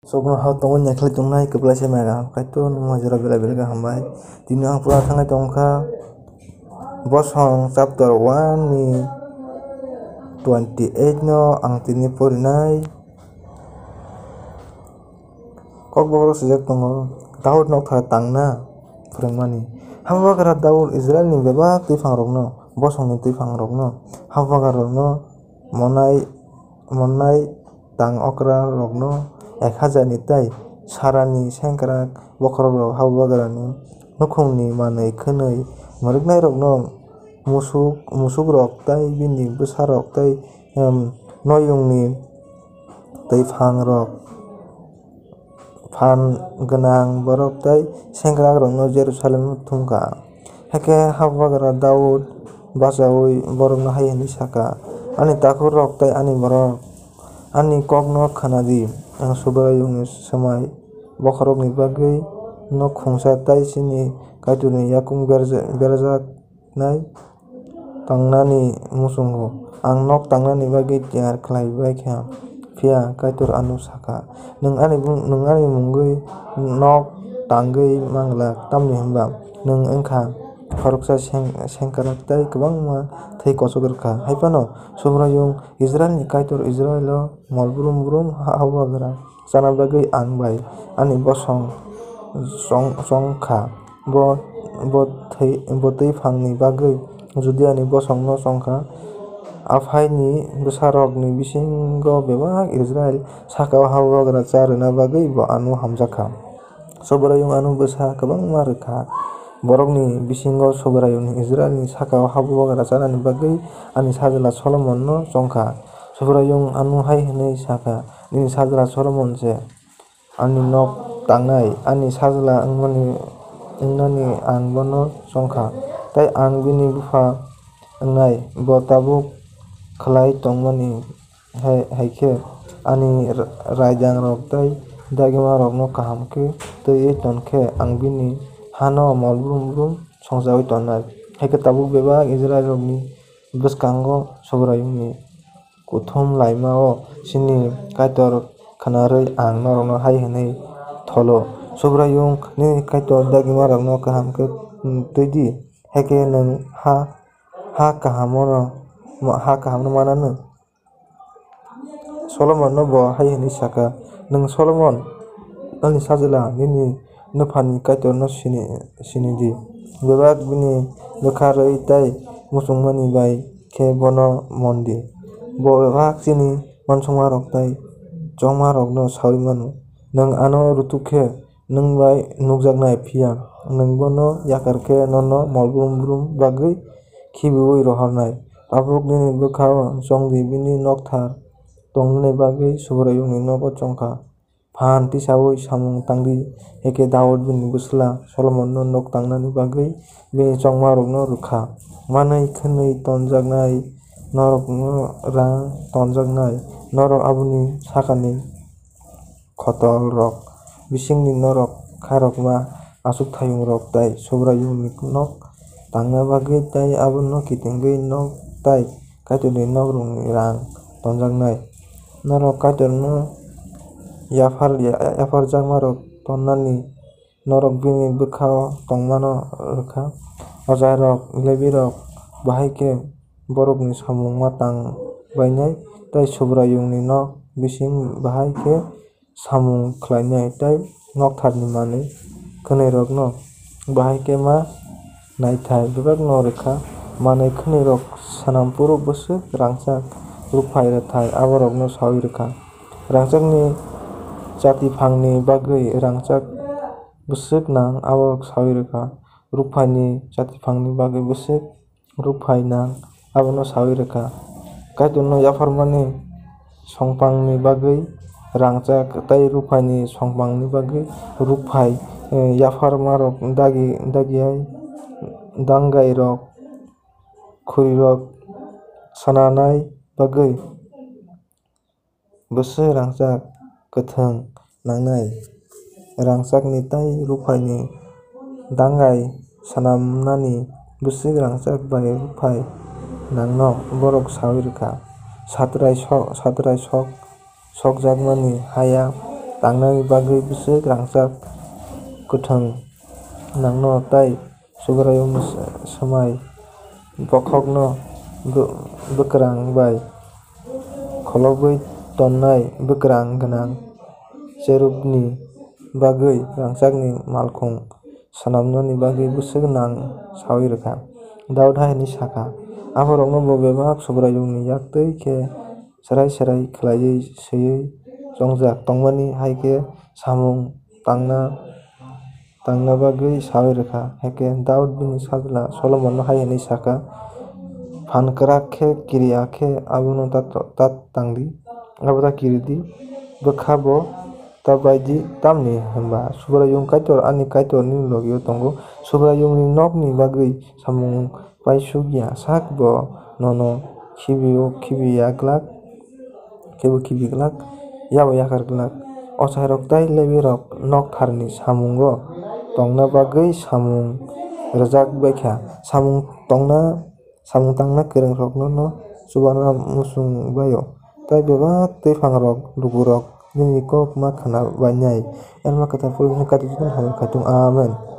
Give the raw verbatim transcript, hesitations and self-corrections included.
Chuknoha tongwi naikhlai tongnai kwplaisa mega, Kaitor nwng hajira belai belai khe hambai. Tini ang pura thangnai tongkha, Bosong chapter one ni twenty eight no ang tini porinai. Kokbokrok swijak tongo, Daud nokthar tangna phwrwngmani. Habugra Daud Israilni bebak twiphangrokno, bosongni twiphangrokno, habugrarokno monai, monai tang okrarokno ek hajarni tei sarani sengkrak bokhorokrok habugrani nukhungni manwi khwnwi mwrwknairokno musuk, musukrok tei bini bwsarok tei, em, noyungni twiphangrok phan gwnang borok tei sengkrakrokno Jerusalemo thumkha. Hakhe habugra Daud bachaui borokno hai hwnwi sakha, "Ani takhukrok tei ani borok, ani kokno khna di. Ang Subraiyungni swmai bokhorokni bagwi nok khungsa tei chini Kaitorni yakung berja-, berjak nai tangnani muchungo. Ang nok tangnani bagwi tiyar khlai bai kha, phiya Kaitor ano sakha, 'Nwng ani bung-, nwng ani mungwi nok tangwi manglak, tamni hwnba nwng wng kha khoroksa seng-, sengkrak tei kwbangma thwi kochok rw kha.' Hai phano Subraiyung Israilni Kaitor Israilo mol brum brum ha-, habugra chana bagwi ang bai ani bosong chong-, chong kha. Bo, bo thwi, bo twi phangni bagwi Judiani bosongno chong kha. Aphaini bwsarokni bisingo bebak Israil saka-o habugra cha rwna bagwi bo ano hamjak kha. Subraiyung ano bwsa kwbangma rw kha. Borokni bisingo Subraiyungni Israilni saka-o habugra chanani bagwi ani sajla Solomonno chong kha. Subraiyung ano hai hwnwi sa kha, "Nini sajla Solomon se ani nok tangnai, ani sajla wngmani, wngnani ang bono chong kha, tei ang bini bupha wngnai. Bo tabuk khlai tongmani hai, hai khe ani ra-, raidangrok tei dagimarokno kaham khe twiwi ton khe, ang bini hano mol brum brum songchaui tonnai." Hai khe tabuk bebak Israilrokni bwskango Subraiyungni kuthum laima-o chini Kaitor khwnarwi ang norokno hai hwnwi tholo, "Subraiyung nini Kaitor dagimarokno kaham khe twi di, hakhe nwng ha, ha kahamono, ha kahamno mananw." Solomonno bo hai hwnwi sa kha, "Nwng Solomon, ani sajla, nini nwphani Kaitorno sini, sini di. Bebak bini bwkha rwi tei muchungmani bai khe bono mon di. Bo bebak chini uansukmarok tei chongmarokno saui mano. Nwng ano rutuk khe nwng bai nukjaknai, phiya nwng bono yakar khe nono mol brum brum bagwi khibiui rohornai. Tabuk nini bwkha-o chong di, bini nokthar tongnani bagwi Subraiyungni nogo chong kha. Phan tisaui samung tang di." Hakhe Daud bini bwsla Solomonno nok tangnani bagwi bini chongmarokno rw kha. Manwi khwnwi tonjaknai norokno rang tonjaknai norok aboni sakani khotolrok bisingni norok khairokma achukthayungrok tei Subraiyungni nok tangna bagwi tei abono kitingwi nok tei Kaitorni nokrokni rang tonjaknai. Norok Kaitorno yaphar, yapharjakmarok tonnani norok bini bwkha-o tongmano rw kha. Ojairok, Lebirok bahai khe borokni samung ma tang bainai tei Subraiyungni nok bising bahai khe samung khlainai tei noktharni manwi khwnwirokno bahai khe ma naithai bebakno rw kha. Manwi khwnwirok swnam phuru bwswk rangchak, rukphai rwthai aborokno saui rw kha. Rangchakni chatiphangni bagwi rangchak bwswk nang, aborok saui rw kha. Rukphaini chatiphangni bagwi bwswk rukphai nang, abono saui rw kha. Kaitorno yapharmani songphangni bagwi rangchak tei rukphaini songphangni bagwi rukphai, eh, yapharmarok dagi, dagiai, dangairok, khurirok sananai bagwi bwswk rangchak kwthwng nangnai. Rangchakni tei rukphaini dangai swnamnani bwswk rangchak bai rukphai nangno borok saui rw kha. Satrai sok, satrai sok, sokjakmani haya tangnani bagwi bwswk rangchak kwthwng nangno, tei Subraiyungni swmai bokhokno bw-, bwkrang bai kholobwi tonnai bwkrang gwnang cherubni bagwi rangchakni malkhung swnamnani bagwi bwswk nang saui rwkha. Daud hai hwnwi sakha, Aphurokno bo bebak Subraiyungni yak tẃi khe swrai-swrai khlaiwi swiwi chongjak tongmani hai khe samung tangna tangna bagwi saui rwkha. Hakhe Daud bini sajla Solomonno hai hwnwi sakha, Phan kwrak khe kiri ya khe abono ta, ta tang di, abo ta kiri di, bwkha bo ta bai di. Tamni hwn ba Subraiyung Kaitor ani Kaitor nini logi-o tongo. Subraiyungni nokni bagwi samung paisuk ya sak bo nono khibi-o khibi ya glak, khibi-o khibi glak, yabo yakar glak. Ochairok tei Lebirok noktharni samungo tongna bagwi samung rwjak bai kha. Samung tongna, samung tangna kwrwngrokno'-no chubanna muchung bai-o, tei bebak tẃiphangrok lukurok nini kók ma khna bainai. Elma kwthar phuru bini kaitor jotono hamya kaitung. Amen.